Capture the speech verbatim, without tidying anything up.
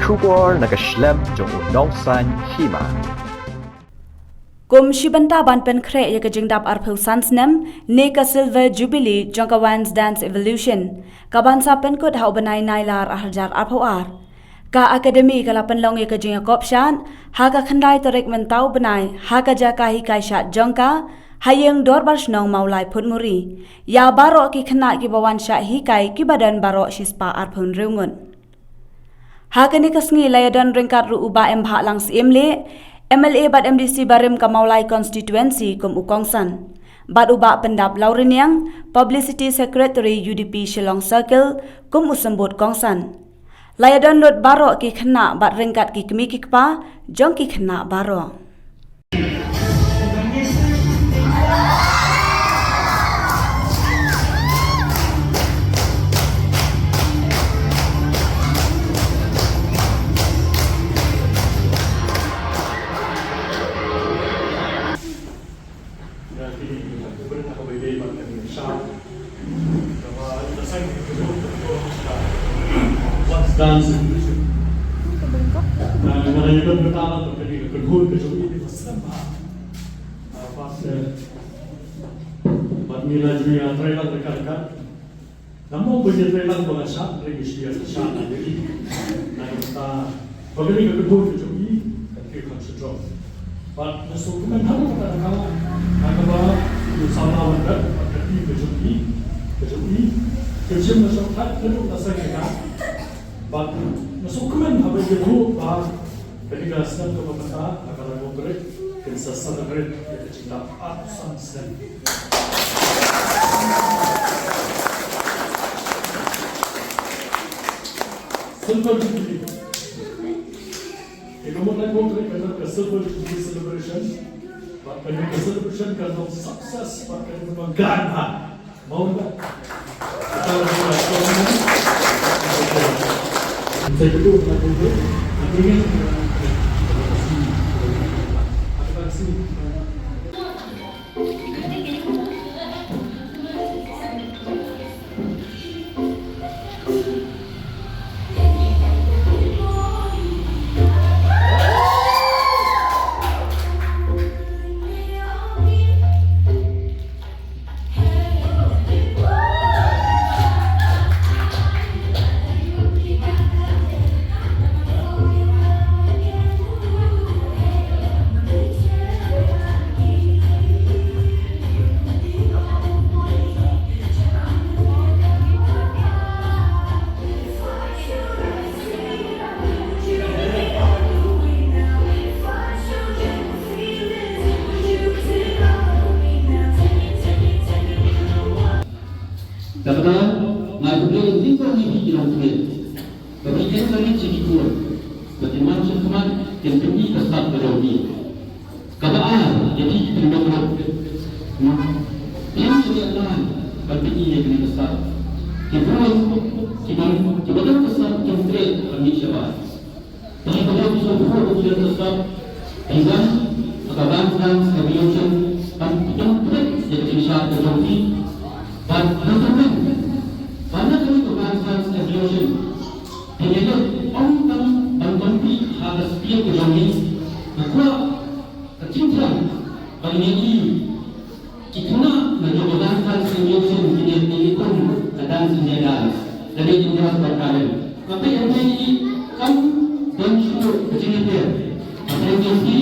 Khubor na ka shlem jong u Nongsaiñ Hima. Kum shi bynta ban pynkhreh ïa ka jingdap arphew san snem ne ka Silver Jubilee jong ka Wands Dance Evolution, ka ban sa pynkut ha u bnai Nailar arhajar arphew ar, ka Academy ka la pynlong ïa ka jingïakop shad ha ka khyndai tarik mynta u bnai ha ka jaka hikai shad jong ka ha ïing Dorbar Shnong Mawlai Phutnguri, ïa baroh ki khynnah kiba wan shah hikai kiba don baroh shispah arphew hynriew ngut. Ha kane ka sngi la ïadon ryngkat ruh u Bah M Bhahlang Syiemlieh, M L A bad M D C barim ka Mawlai Constituency kum u kongsan, bad u Bah Pyndap Lawriniang, Publicity Secretary U D P Shillong Circle, kum u symbud kongsan. La ïadon lut baroh ki khynnah bad ryngkat ki kmie ki kpa jong ki khynnah baroh. Dance. Bad ngi la ju ïa trei lang ryngkat ryngkat. Namar ba ïa trei lang ba la shah, trei ngi shu ïa shah lang ïa i. Na ka bynta ba kane ka kynhun ka jong i kan khie kham sha jrong. Bad nga sngewkmen ha kata ka daw, ha kaba u samla wan bad bad ka team ka jong i, ka jong i, ka jingim na shongthait ka jong ka seng ka. Bad nga sngewkmen haba ïathuh ba kane ka snem kaba mynta ha ka Rangong Bridge kin sa celebrate ïa ka jingdap arphew san snem. Silver Jubilee. Ïa ka mon Rangong Bridge ka don ka Silver Jubilee celebration. Bad kane ka celebration kan long success bad kan long gan ha. Kata, nga khublei ïa phi ki nongtrei. Ba phi ïeng lane sha ki kur, ba ki man sha khmat kin pyni ka sap ka jong phi. Kaba ar, ïa phi ki tyngdong ruh. Phi ïeng lane ban pyni ïa kane ka sap. Ki briew kiba, kiba don ka sap kim treh ban mih shabar. Phi briew kiba sngewthuh ba ki don ka sap, phi wan ha ka Wands Dance Evolution ban pyntip ïa ka jingshad ka jong phi. Bad nga sngewthuh ba na kane ka Wands Dance Evolution phi la leit ym tang ban compete ha ka state ka jong phi. Nga kwah ka jingthrang ba ngin ïohi ki khynnah na jong ka Wands Dance Evolution kin ïa pynlong ka Dance India Dance, lane India's Got Talent. Nga peit hangne ki kam don shuh ka jingïapher. Hynrei ki